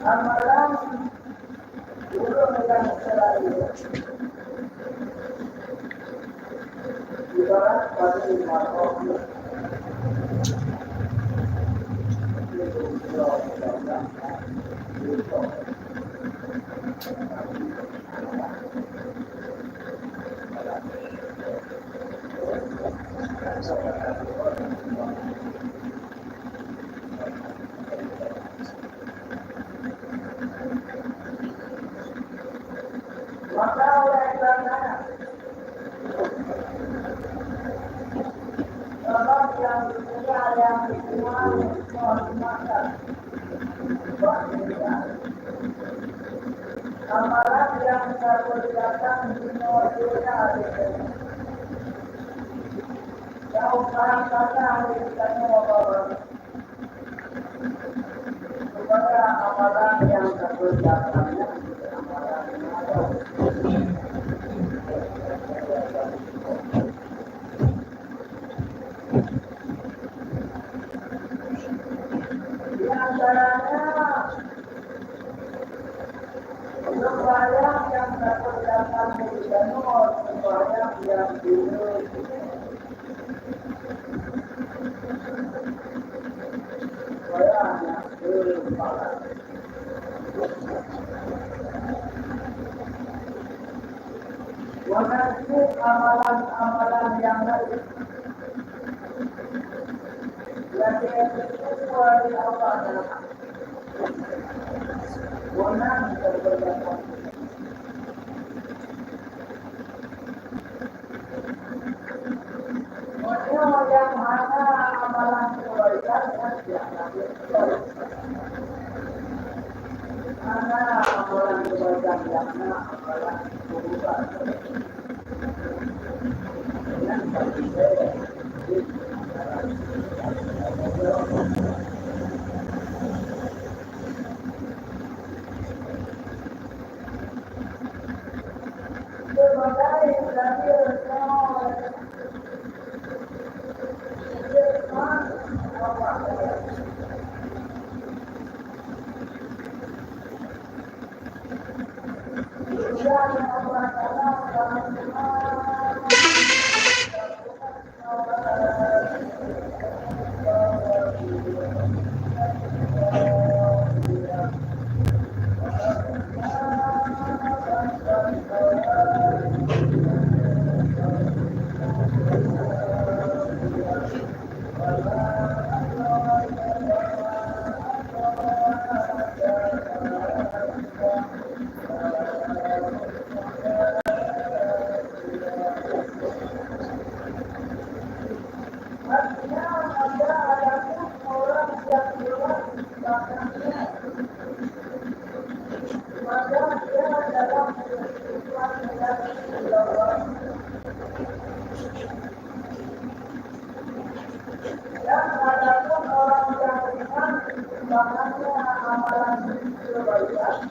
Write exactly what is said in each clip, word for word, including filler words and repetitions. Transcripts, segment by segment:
Amalan ureueng nyang selalu ibarat pada mata. Maka oleh karena dalam yang kedua yang kedua, amalan yang dikerjakan di luar dunia, jauh barang kata dari kita semua orang. Supaya amalan yang dikerjakannya amalan yang ada. Di antaranya, sembahyang yang dikerjakan di luar sembahyang yang dulu. Maka itu amalan-amalan yang baik. Lagi itu dari Allah Taala. Wenang dan berdakwah. Meunyoe nyang hana amalan keubaikan, hana amalan keubaikan, hana amalan keubaikan. Dan adapun orang yang ringan timbangannya amalan kebaikan,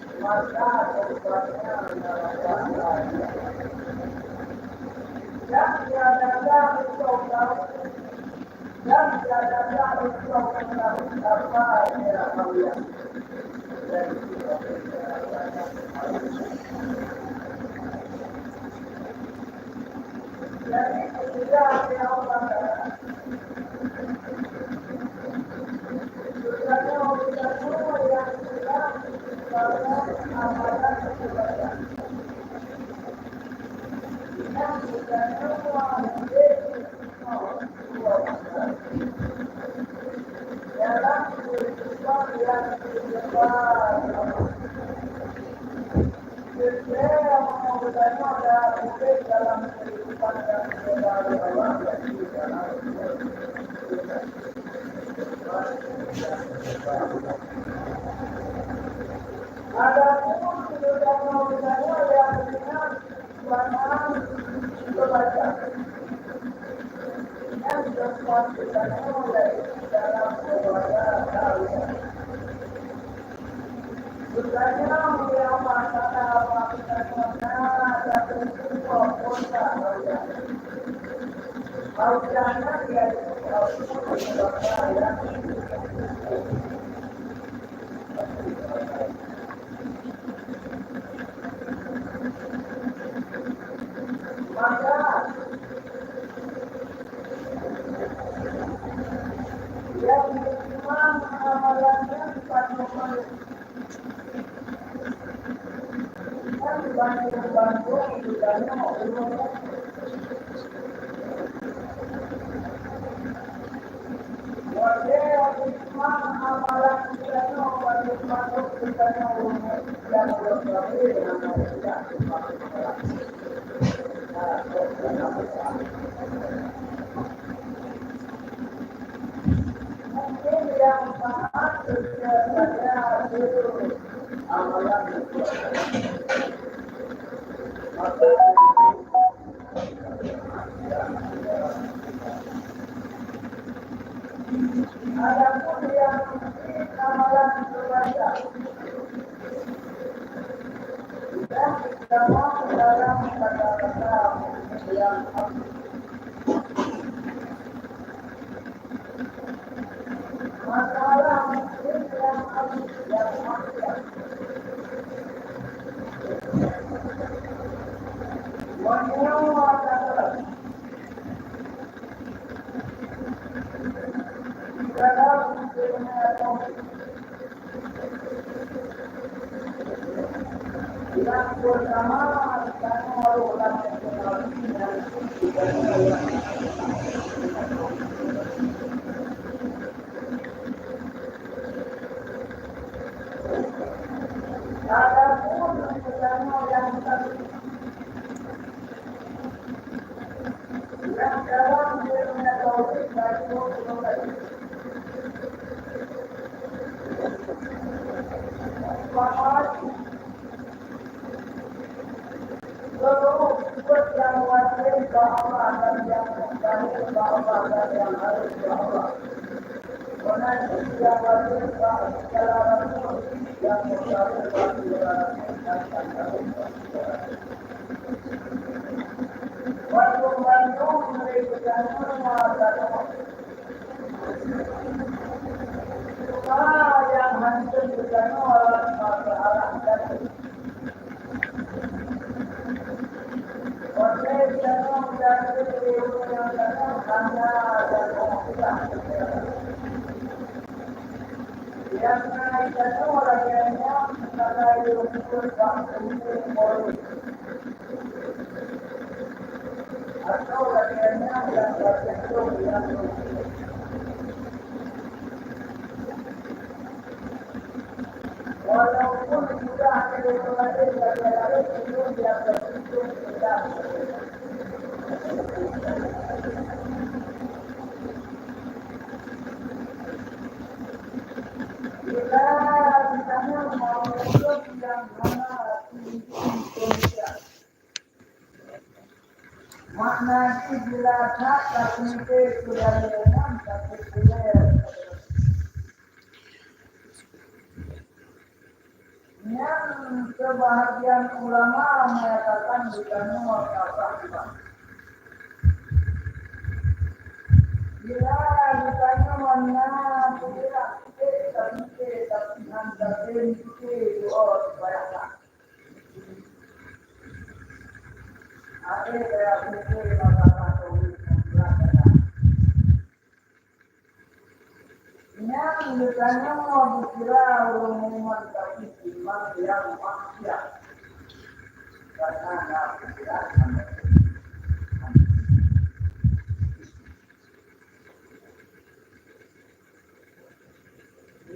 Nyan sebahagian ulama menyatakan geutanyoe ka sah iman. Bila geutanyoe na peubeurak sikit, tapi tapi han sabe sikit doa dibayangkan. Ada saya pikir masalah tauhid yang berat. Nyan geutanyoe geukira ureuëng meuiman tapi iman nyang maksiat. Karena na pikiran hamba.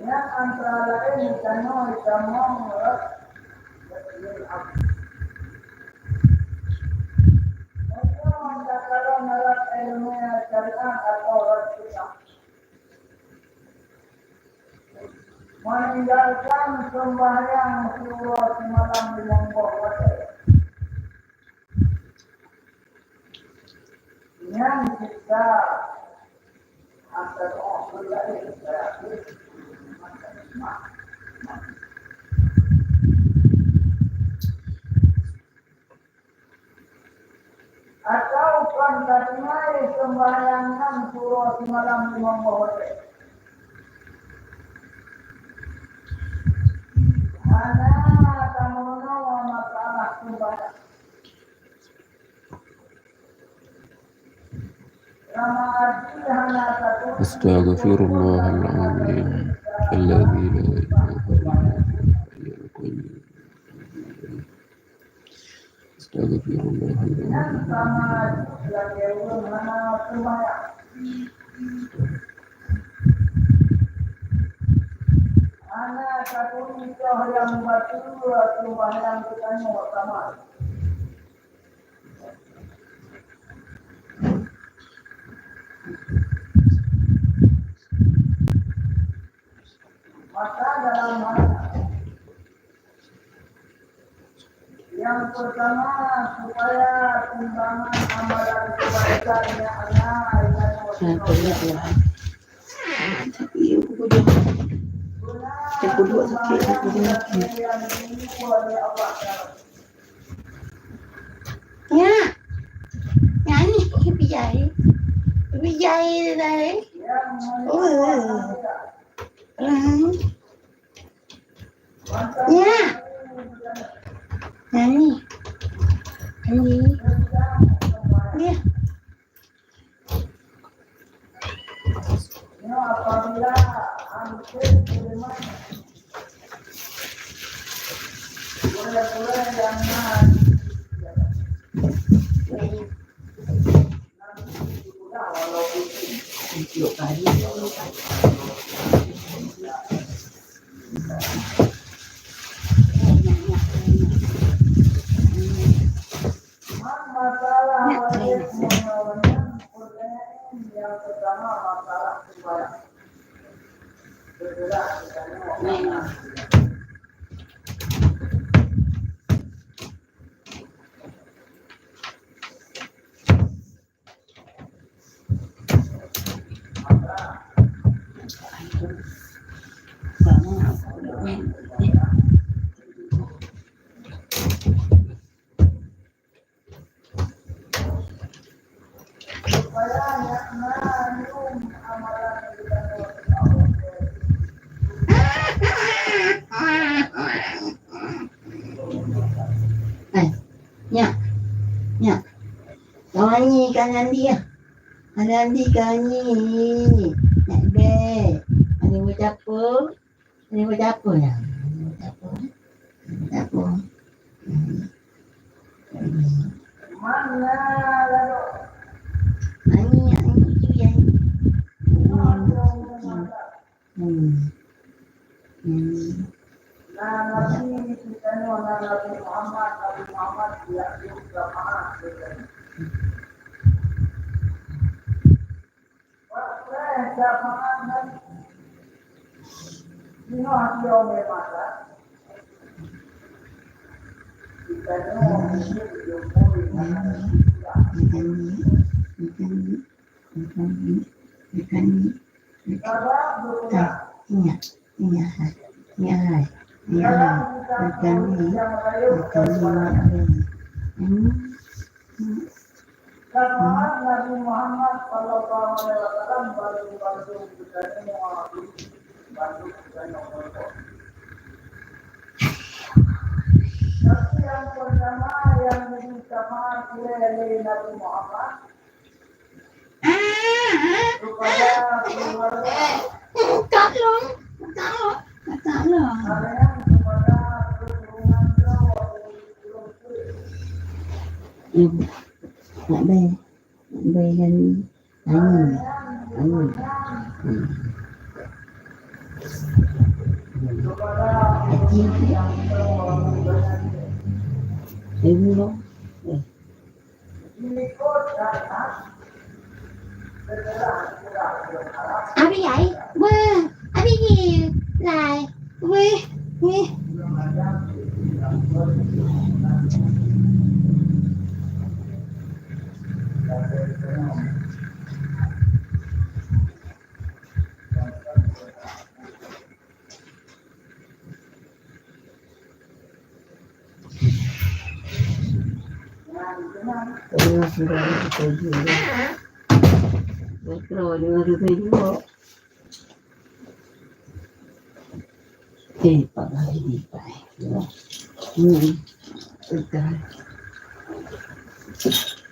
Nyan antara lain geutanyoe tamong rot. Meunyoe takalon rot ilmu syariat atau rot kitab. Meninggalkan sembahyang siuroe simalam limong boh watée. Nyan siksa antara orang lain. Atau kon tatinggai sembahyang nyan siuroe simalam limong boh watée. Hana tameurunoe masalah sembahyang. Sama arti hana taturot. Astaghfirullahalazim. Alladzi la ilaha illa huwal hayyul qayyum. Astaghfirullahalazim. Hana taturi toh nyang batua sumbahyang geutanyoe sama. Maka dalam hal yang pertama, supaya timbangan amalan kebaikannya Allah akan Nah, boleh dua. Tapi yang kedua, yang kedua sakit, yang kedua sakit. Ya. Yang ni bijai. Bijai dah, eh. Oh. Hmm. Ya. Nani? Nani? Ya. Eh, nyak, nyak. Kau nyanyi, kau nyanyi, ya. Kau nyanyi, kau nyanyi. Nyak be. Nyanyi macam apa? Nyanyi macam apa, ya? Nyanyi macam apa? Nyanyi macam apa? Hmm. Hmm. Nyanyi, nyanyi, nyanyi. Hmm. Hmm. Hmm. Nah, Nabi kita ni, Nabi Muhammad, Nabi Muhammad dia juga maaf. Wah, eh, jamaah Nabi. Inoe dia orang mata. Kita ni orang mungkin dia pun Bukan ni, bukan ni, bukan ni, bukan ni. Ingat, ingat, ingat. Ya, bukan ni, bukan ni, bukan ni. Hmm. Hmm. Nabi Muhammad sallallahu alaihi wasallam baru-baru bukan semua, baru bukan semua. Tapi yang pertama yang diutamakan oleh Nabi Muhammad, Kak Long, Kak Long, Kak Long. Ibu, nak bayar, nak bayar kan? Anu, anu. Hmm. Haji tu. Ibu lo. Eh. Abi ai, weh, abi ye, lai, weh, weh. Eh, Pak Gari, Pak. Hmm. Udah.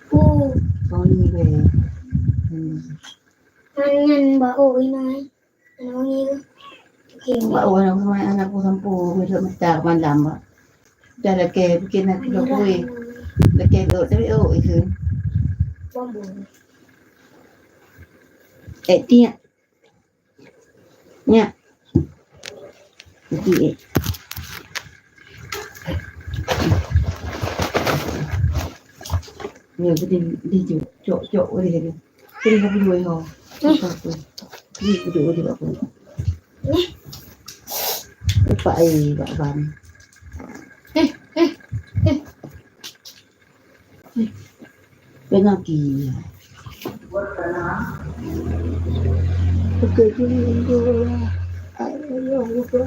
Oh, sorry, weh. Hmm. Tangan bak oh, ini. Bak wan aku mai anak ku sampoe, besok mita malam, bak. Dah lakée bikin nasi bak kueh. Lakée gok tapi oh, itu. Eh, tiak. Nyak. Jadi, eh. Ya, jadi, dia cok, cok, cok, boleh dia. Boleh, boleh, boleh, ha. Eh. Apa, apa? Boleh, boleh, boleh, apa? Eh. Lupa, eh, bak ban. Eh, eh, eh. Eh. Pengaji. Oke, dulu, dulu. Ayo, ayo, ayo.